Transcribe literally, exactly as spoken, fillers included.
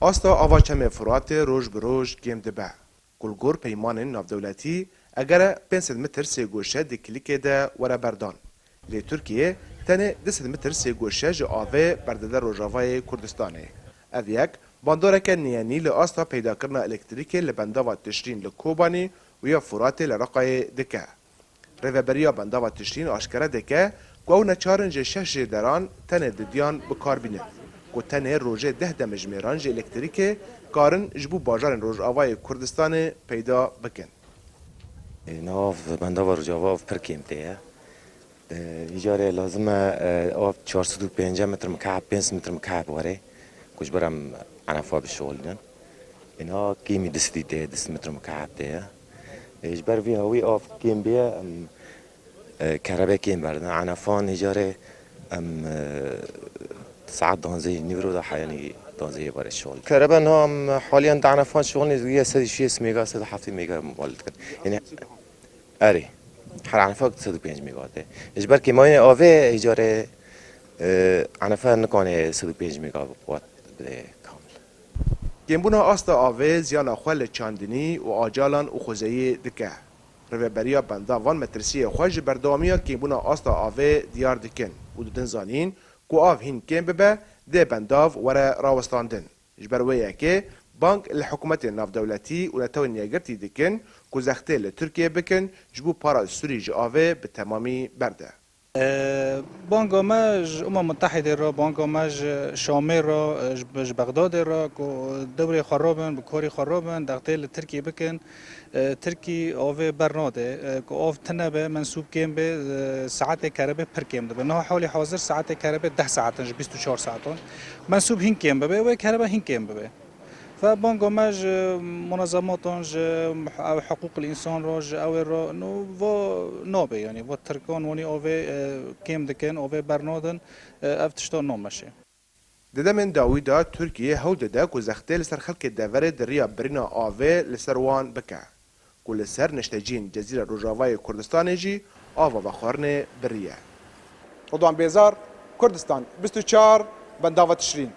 Asta ava Çemê Furatê roj bi roj kêm dibe. Ku li gor peymanên navdewletî, egere pênc sed metr sêgoşe di kilîkê de were berdan. Lê Tirkiye tenê du sed metr sêgoşe ji avê berdide Rojavayê Kurdistanê. Ev yek bandoreke nêenî li asta peydakirina elektrîkê li bendava Tişrîn li Kobanî û ya Furatê li Reqayê dike. Rêveberiya bendava Tişrîn aşkere dike ku ew neçar in ji şeş jêderan tenê didiyan bi kar bînin, ku tenê rojê deh demjimêran ji elektrîkê karin ji bo bajarên Rojavayê Kurdistanê peyda bikin. Ê, nav bendava Rojava av pir kêm tê ye. Ê, îcarê lazim e, e, av çar sed û pêncî metr mukeb, pênc sed metr mukeb were, ku ji ber em enefa bişolînin. Êna kêmî du sed tê, du sed metr mukeb tê ye. Ê, ji ber vê hawî av kêm bê, em, e, kerebe kêm berdin. Enefan îcarê em, e, saet danzeyê nîvro de heyanî danzeyê were şol. Kerebe niha em haliyan di enefan şol nê, ya sed û şêst mega, sed û heftê mega mal dikin. Yanî, erê, her enefa sed û pênc mega tê. Ji ber kêmayînê avê îcarê, e, enefa nikane sed û pênc mega watt bide kamil. Kêmbûna asta avê ziyana xwe li çandinî û acalan û xwezeyê dike. Rêveberiya bendavan metirsiyê xwe ji berdewamiya kêmbûna asta avê diyar dikin û didin zanîn ku av hîn kêm bibe, dê bendav were rawestandin. Ji ber wê yekê bang li hikûmetên navdewletî û Netewên Yekgirtî dikin ku zextê li Tirkiyê bikin ji bo para sûrî ji avê bi temamî berde. E, banga me ji Umem Mutehidê re, banga me ji Şamê re, e, ji, ji Bexdadê re ku dewrê xwe rabin, bi karê xwe rabin, dextê li Tirkiyê bikin. E, Tirkî avê bernade, e, ku av tune be, mensûb kêm be, e, saetê kerebe pir kêm dibe. Niha halî hazir saetê kerebe deh saet in ji bîst û çar saetan. Mensûb hîn kêm bibe, wê kerebe hîn kêm bibe. Ve banga me ji munezematan, ji ew hiqûqil însan re, ji ew ê re, no, va nabe, yanî va tirkan wanî avê, e, kêm dikin, avê bernadin, e, ev tişta nameşe. Di demên dawî de Tirkiye hewl dide ku zextê li ser xelkê deverê di riya birîna avê li ser wan bike, ku li ser neşteciyên Cezîra Rojavayê Kurdistanê jî ava vexwarinê biriye. Ridwan Bêzar, Kurdistan bîst û çar, Bendava Tişrîn.